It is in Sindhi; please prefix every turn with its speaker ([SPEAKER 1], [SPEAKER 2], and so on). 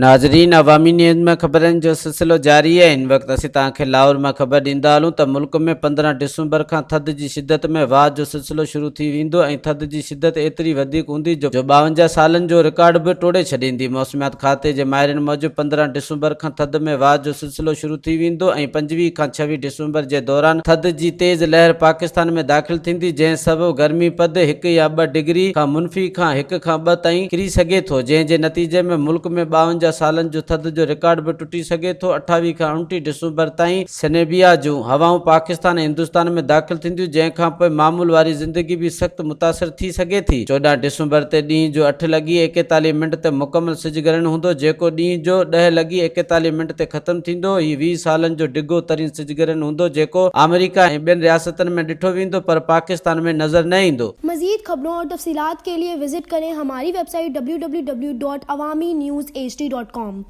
[SPEAKER 1] ناظرين عوامي نيوز ۾ خبرن جو سلسلو جاري آهي هن وقت اسين توهان کي لاهور مان خبر ڏيندا هلون ته ملڪ ۾ 15 ڊسمبر کان ٿڌ جي شدت ۾ واڌ جو سلسلو شروع ٿي ويندو ۽ ٿڌ جي شدت ايتري وڌيڪ هوندي جو 52 سالن جو رڪارڊ به ٽوڙي ڇڏيندي موسميات کاتي جي ماهرين موجب 15 ڊسمبر کان ٿڌ ۾ واڌ جو سلسلو شروع ٿي ويندو ۽ 25 کان 26 ڊسمبر جي دوران ٿڌ جي تيز لهر پاڪستان ۾ داخل ٿيندي جنهن سبب گرمي پد هڪ يا ٻه ڊگري کان منفي کان هڪ کان ٻه تائين ڪري سگهي ٿو جنهن جي نتيجي ۾ ملڪ ۾ 52 سالن جو ٿڌ جو رڪارڊ به ٽٽي سگهي ٿو 28 کان 29 ڊسمبر تائين سنيبيا جون هوائون پاڪستان ۽ هندستان ۾ داخل ٿينديون جنهن کانپوء معمول واري زندگي به سخت متاثر ٿي سگهي ٿي 14 ڊسمبر تي ڏينهن جو اٺ لڳي 41 منٽ تي مڪمل سج گرهڻ هوندو جيڪو ڏينهن جو ڏهه لڳي 41 منٽ تي ختم ٿيندو هي 20 سالن جو ڊگهو ترين سج گرهڻ هوندو جيڪو آمريڪا ۽ ٻين رياستن ۾ ڏٺو ويندو پر پاڪستان ۾ نظر نه ايندو.
[SPEAKER 2] مزيد خبرون اور تفصيلات ڪي ليي وزٽ ڪرين هماري website W W W dot Awami news H D dot com.